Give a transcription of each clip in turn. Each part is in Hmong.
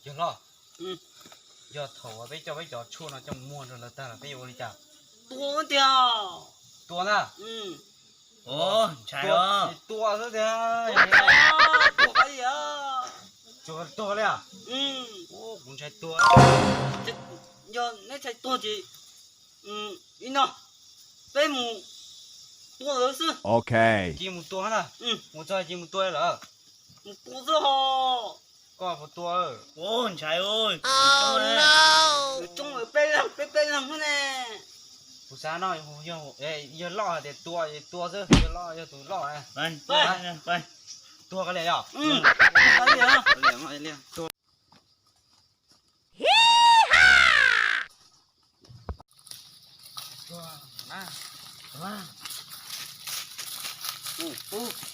Yawg hlob, yog thaum uas peb coj peb cov tshuaj no coj mus muag rau lawv tag lawm peb yuav ua li cas? Tua tiag. Tua ntag. Ntshai tua xwb tiag. Tua qab li a? Tsuas tuag li a? Kuv ntshai tuag. Yog neb ntshai tuag ces li no, peb mus tua lawv xwb. Cia mus tua na. Mus txog cia mus tua lawm. Mus tua xwb ho. Koj puas tua? Ntshai. Tus tsoob peb leeg, peb peb leeg xwb ne. Kuv xav no, yawg loj hais tias tua, tua xwb, yawg loj yog tus loj. Tua qab li yog?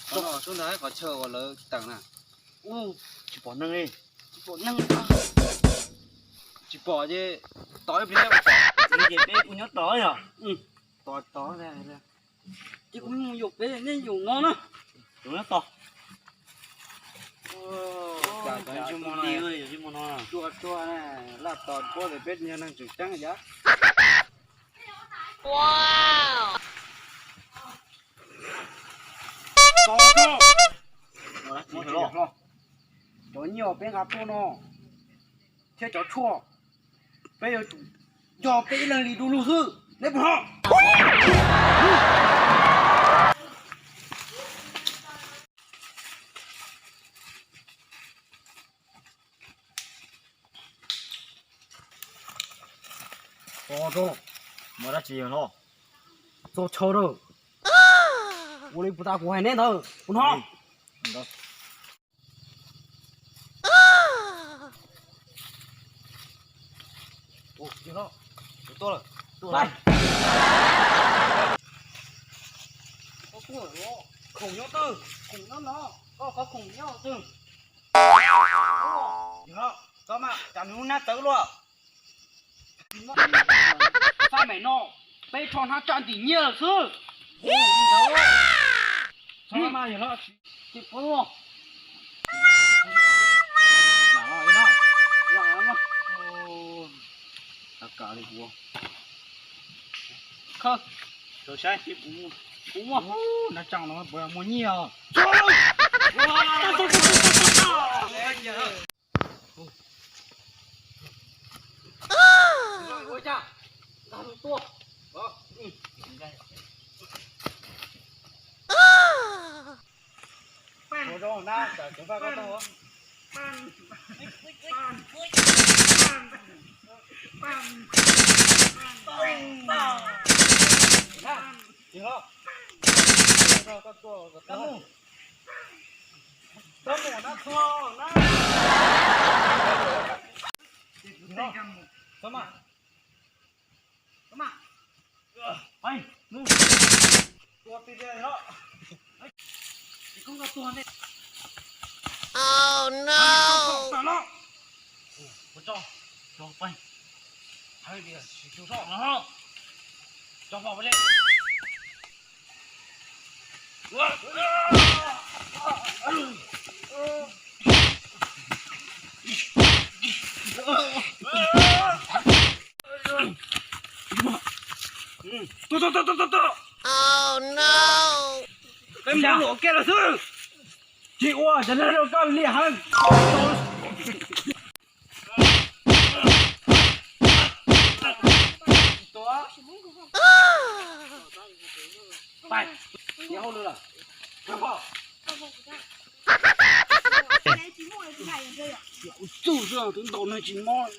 Qhov no sub ntawd qhov chaw uas lawv teem na. Tsis pom neeg li. Tsis pom neeg. Tsis pom ces tos ib pliag. Ces peb kuj nyob tos yog. Tos tos. Ces kuv mus yaum peb, nej yaum no na. Yaum nyob tos. Cas cov ntsej muag no, cua cua laj tos puab tias peb yog neeg tseem ceeb yam. Cov nyiaj peb nqa tuaj no thiab cov tshuaj, peb yuav tsum yog peb ib leeg li du lug xwb, neb puas hnov? Tos, muaj dab tsi hlob? Txog chaw lawm. Ua li puas tas kuv hais neb ntawd puas hnov? Khoom nyob twg? Khoom nyob no, koj qhov khoom nyob twg? Koj mas cas nws lub nab tawv luaj. Faj mem no peb rho hnab tsaj ntim nyiaj lawm xwb. Tsis pub. Khawb, saib, kuv muaj, nab tsaj no puas muaj nyiaj os. Tuaj, tuaj, tuaj, tuaj, tuaj. Peb mus luam kiag lawm xwb. Tsis ua cov neeg rau koj liam heev. Txuj xwb twb ntaus neeg tsis mob.